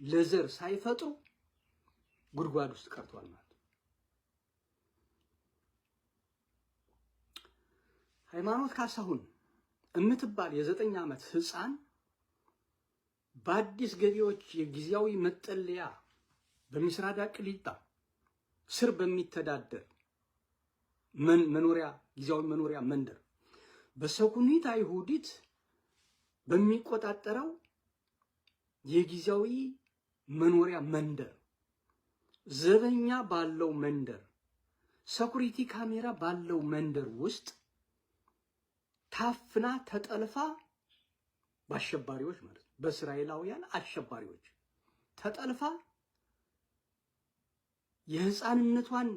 ለዘር ሳይፈጥሩ ጉድጓድ ውስጥ ቀርተዋል ማለት ነው። ሃይማኖት ካሳሁን የምትባል የ9 ዓመት ህፃን በአዲስ ገቢዎች የጊዜያዊ መጠለያ በ משרד הקליטה ስር በሚተዳደር መኖሪያ፣ ጊዜያዊ መኖሪያ መንደር፣ በ סוכנות היהודית በሚቆጣጠረው የጊዜያዊ መኖሪያ መንደር፣ ዘበኛ ባለው መንደር፣ security ካሜራ ባለው መንደር ውስጥ ታፍና ተጠልፋ፣ በአሸባሪዎች ማለት ነው፣ በእስራኤላውያን አሸባሪዎች ተጠልፋ የህፃንነቷን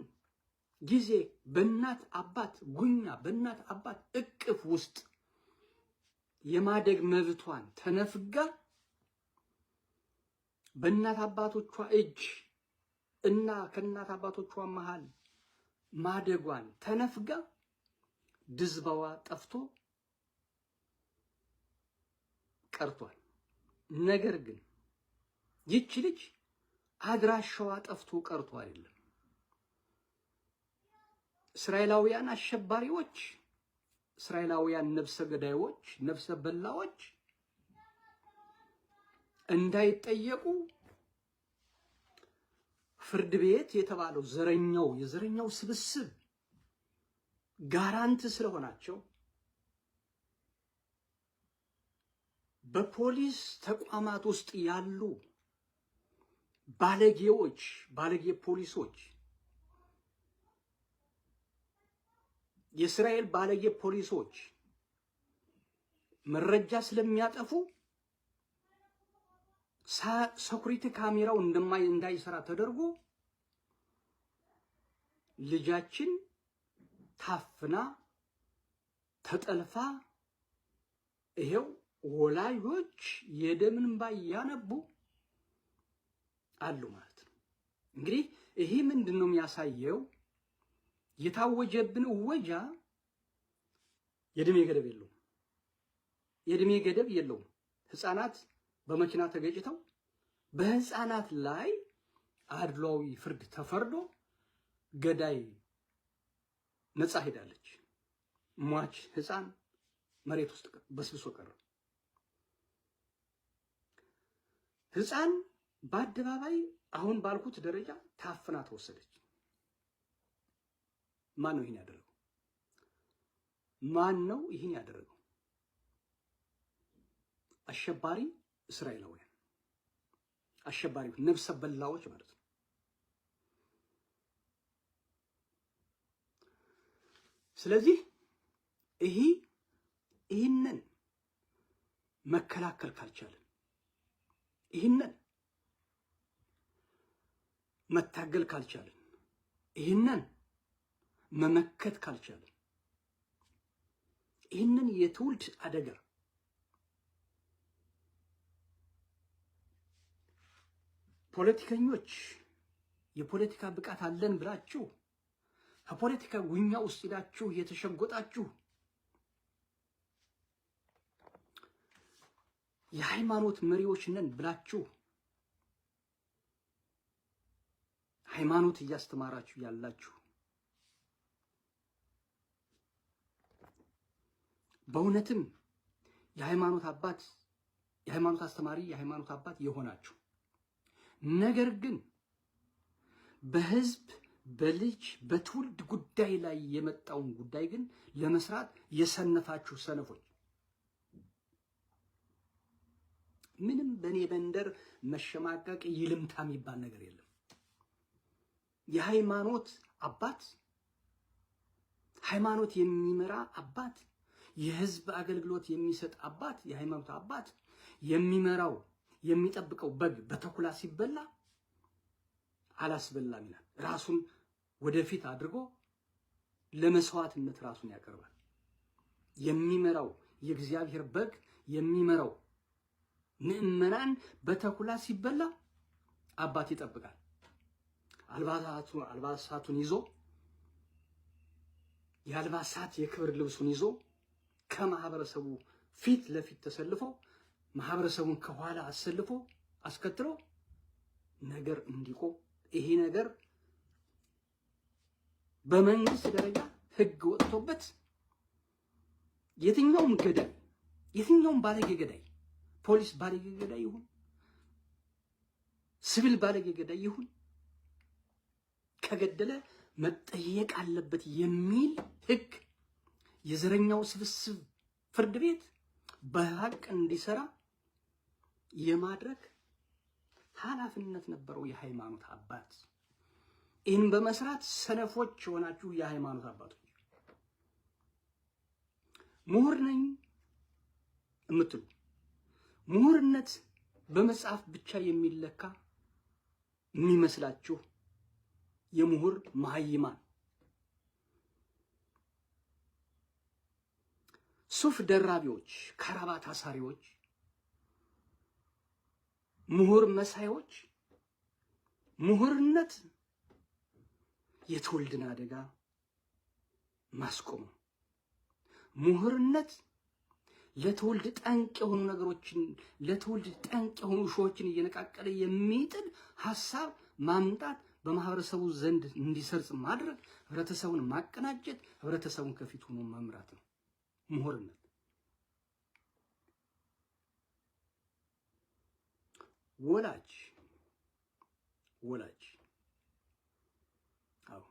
ጊዜ በእናት አባት ጉያ፣ በእናት አባት እቅፍ ውስጥ የማደግ መብቷን ተነፍጋ፣ በእናት አባቶቿ እጅ እና ከእናት አባቶቿ መሃል ማደጓን ተነፍጋ ድዝባዋ ጠፍቶ ቀርቷል። ነገር ግን ይቺ ልጅ አድራሻዋ ጠፍቶ ቀርቶ አይደለም። እስራኤላውያን አሸባሪዎች፣ እስራኤላውያን ነፍሰ ገዳዮች፣ ነፍሰ በላዎች እንዳይጠየቁ ፍርድ ቤት የተባለው ዘረኛው የዘረኛው ስብስብ guarantee ስለሆናቸው በፖሊስ ተቋማት ውስጥ ያሉ ባለጌዎች፣ ባለጌ ፖሊሶች፣ የእስራኤል ባለጌ ፖሊሶች መረጃ ስለሚያጠፉ security ካሜራው እንዳይሰራ ተደርጎ ልጃችን ታፍና ተጠልፋ ይሄው ወላጆች የደም እንባ እያነቡ አሉ ማለት ነው። እንግዲህ ይሄ ምንድን ነው የሚያሳየው? የታወጀብን እወጃ የእድሜ ገደብ የለውም። የእድሜ ገደብ የለውም። ህፃናት በመኪና ተገጭተው በህፃናት ላይ አድሏዊ ፍርድ ተፈርዶ ገዳይ ነፃ ሄዳለች። ሟች ህፃን መሬት ውስጥ በስብሶ ቀረ። ህፃን በአደባባይ አሁን ባልኩት ደረጃ ታፍና ተወሰደች። ማን ነው ይህን ያደረገው? ማን ነው ይህን ያደረገው? አሸባሪ እስራኤላውያን፣ አሸባሪ ነፍሰ በላዎች ማለት ነው። ስለዚህ ይህንን መከላከል ካልቻልን፣ ይህንን መታገል ካልቻልን፣ ይህንን መመከት ካልቻልን፣ ይህንን የትውልድ አደጋ ፖለቲከኞች የፖለቲካ ብቃት አለን ብላችሁ ከፖለቲካ ጉኛ ውስጥ ሄዳችሁ የተሸጎጣችሁ፣ የሃይማኖት መሪዎች ነን ብላችሁ ሃይማኖት እያስተማራችሁ ያላችሁ፣ በእውነትም የሃይማኖት አባት፣ የሃይማኖት አስተማሪ፣ የሃይማኖት አባት የሆናችሁ፣ ነገር ግን በህዝብ፣ በልጅ፣ በትውልድ ጉዳይ ላይ የመጣውን ጉዳይ ግን ለመስራት የሰነፋችሁ ሰነፎች፣ ምንም በእኔ መንደር መሸማቀቅ ይልምታ የሚባል ነገር የለም። የሃይማኖት አባት፣ ሃይማኖት የሚመራ አባት፣ የህዝብ አገልግሎት የሚሰጥ አባት፣ የሃይማኖት አባት የሚመራው፣ የሚጠብቀው በግ በተኩላ ሲበላ አላስበላም ይላል። ራሱን ወደፊት አድርጎ ለመስዋዕትነት ራሱን ያቀርባል። የሚመራው የእግዚአብሔር በግ፣ የሚመራው ምዕመናን በተኩላ ሲበላ አባት ይጠብቃል። አልባሳቱን ይዞ፣ የአልባሳት የክብር ልብሱን ይዞ ከማህበረሰቡ ፊት ለፊት ተሰልፎ፣ ማህበረሰቡን ከኋላ አሰልፎ አስከትሎ ነገር እንዲቆም፣ ይሄ ነገር በመንግስት ደረጃ ህግ ወጥቶበት የትኛውም ገዳይ፣ የትኛውም ባለጌ ገዳይ፣ ፖሊስ ባለጌ ገዳይ ይሁን፣ ሲቪል ባለጌ ገዳይ ይሁን፣ ከገደለ መጠየቅ አለበት የሚል ህግ የዘረኛው ስብስብ ፍርድ ቤት በሀቅ እንዲሰራ የማድረግ ኃላፊነት ነበረው የሃይማኖት አባት። ይህን በመስራት ሰነፎች የሆናችሁ የሃይማኖት አባቶች፣ ምሁር ነኝ የምትሉ፣ ምሁርነት በመጽሐፍ ብቻ የሚለካ የሚመስላችሁ የምሁር መሀይማን፣ ሱፍ ደራቢዎች፣ ከረባት አሳሪዎች፣ ምሁር መሳዮች፣ ምሁርነት የትውልድን አደጋ ማስቆም፣ ምሁርነት ለትውልድ ጠንቅ የሆኑ ነገሮችን፣ ለትውልድ ጠንቅ የሆኑ እሾሆችን እየነቃቀለ የሚጥል ሀሳብ ማምጣት፣ በማህበረሰቡ ዘንድ እንዲሰርጽ ማድረግ፣ ህብረተሰቡን ማቀናጀት፣ ህብረተሰቡን ከፊት ሆኖ መምራት ነው ምሁርነት። ወላጅ ወላጅ አዎ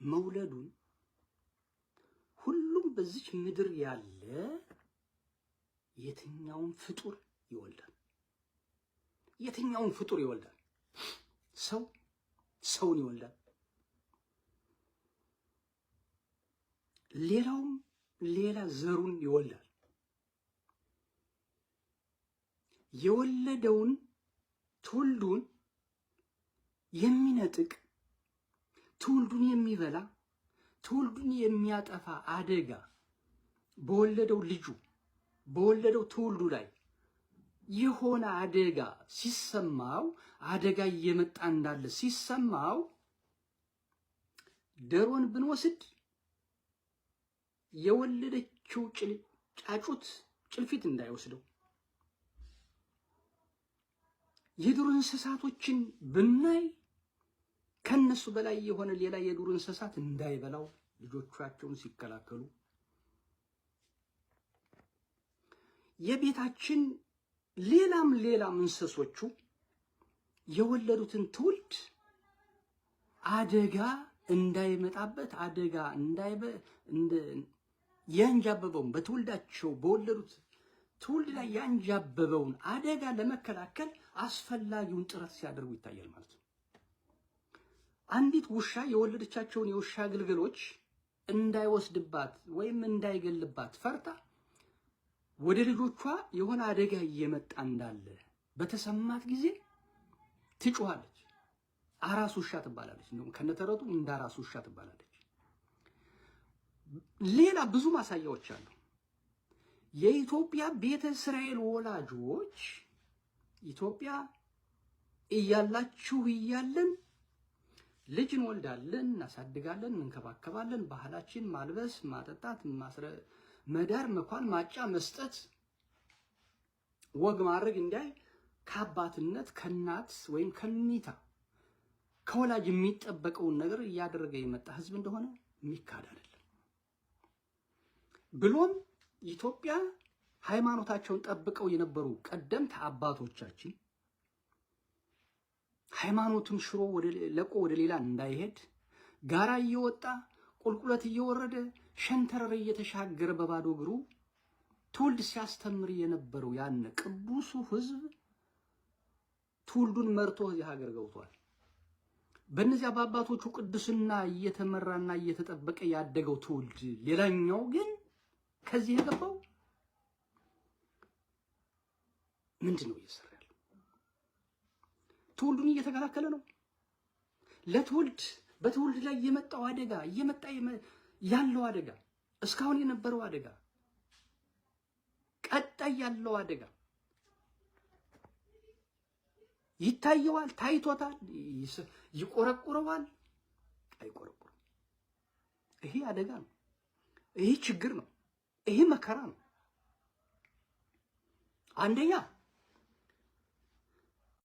መውለዱን ሁሉም በዚች ምድር ያለ የትኛውን ፍጡር ይወልዳል። የትኛውን ፍጡር ይወልዳል። ሰው ሰውን ይወልዳል። ሌላውም ሌላ ዘሩን ይወልዳል። የወለደውን ትውልዱን የሚነጥቅ፣ ትውልዱን የሚበላ፣ ትውልዱን የሚያጠፋ አደጋ በወለደው ልጁ፣ በወለደው ትውልዱ ላይ የሆነ አደጋ ሲሰማው፣ አደጋ እየመጣ እንዳለ ሲሰማው፣ ደሮን ብንወስድ የወለደችው ጫጩት ጭልፊት እንዳይወስደው፣ የዱር እንስሳቶችን ብናይ ከነሱ በላይ የሆነ ሌላ የዱር እንስሳት እንዳይበላው ልጆቻቸውን ሲከላከሉ፣ የቤታችን ሌላም ሌላም እንስሶቹ የወለዱትን ትውልድ አደጋ እንዳይመጣበት፣ አደጋ እንዳይበ ያንዣበበውን፣ በትውልዳቸው በወለዱት ትውልድ ላይ ያንዣበበውን አደጋ ለመከላከል አስፈላጊውን ጥረት ሲያደርጉ ይታያል ማለት ነው። አንዲት ውሻ የወለደቻቸውን የውሻ ግልገሎች እንዳይወስድባት ወይም እንዳይገልባት ፈርታ ወደ ልጆቿ የሆነ አደጋ እየመጣ እንዳለ በተሰማት ጊዜ ትጮኻለች። አራስ ውሻ ትባላለች። እንደውም ከነተረቱ እንደ አራስ ውሻ ትባላለች። ሌላ ብዙ ማሳያዎች አሉ። የኢትዮጵያ ቤተ እስራኤል ወላጆች ኢትዮጵያ እያላችሁ እያለን ልጅ እንወልዳለን፣ እናሳድጋለን፣ እንንከባከባለን። ባህላችን ማልበስ፣ ማጠጣት፣ መዳር፣ መኳል፣ ማጫ መስጠት፣ ወግ ማድረግ እንዳይ ከአባትነት ከእናት ወይም ከኒታ ከወላጅ የሚጠበቀውን ነገር እያደረገ የመጣ ህዝብ እንደሆነ የሚካድ አይደለም። ብሎም ኢትዮጵያ ሃይማኖታቸውን ጠብቀው የነበሩ ቀደምት አባቶቻችን ሃይማኖቱን ሽሮ ለቆ ወደ ሌላ እንዳይሄድ ጋራ እየወጣ፣ ቁልቁለት እየወረደ፣ ሸንተረር እየተሻገረ በባዶ እግሩ ትውልድ ሲያስተምር የነበረው ያን ቅዱሱ ህዝብ ትውልዱን መርቶ እዚህ ሀገር ገብቷል። በእነዚያ በአባቶቹ ቅድስና እየተመራና እየተጠበቀ ያደገው ትውልድ፣ ሌላኛው ግን ከዚህ የገባው ምንድን ነው እየሰራ ያለው? ትውልዱን እየተከላከለ ነው። ለትውልድ በትውልድ ላይ የመጣው አደጋ፣ እየመጣ ያለው አደጋ፣ እስካሁን የነበረው አደጋ፣ ቀጣይ ያለው አደጋ ይታየዋል፣ ታይቶታል፣ ይቆረቁረዋል፣ አይቆረቁርም። ይሄ አደጋ ነው። ይሄ ችግር ነው። ይሄ መከራ ነው። አንደኛ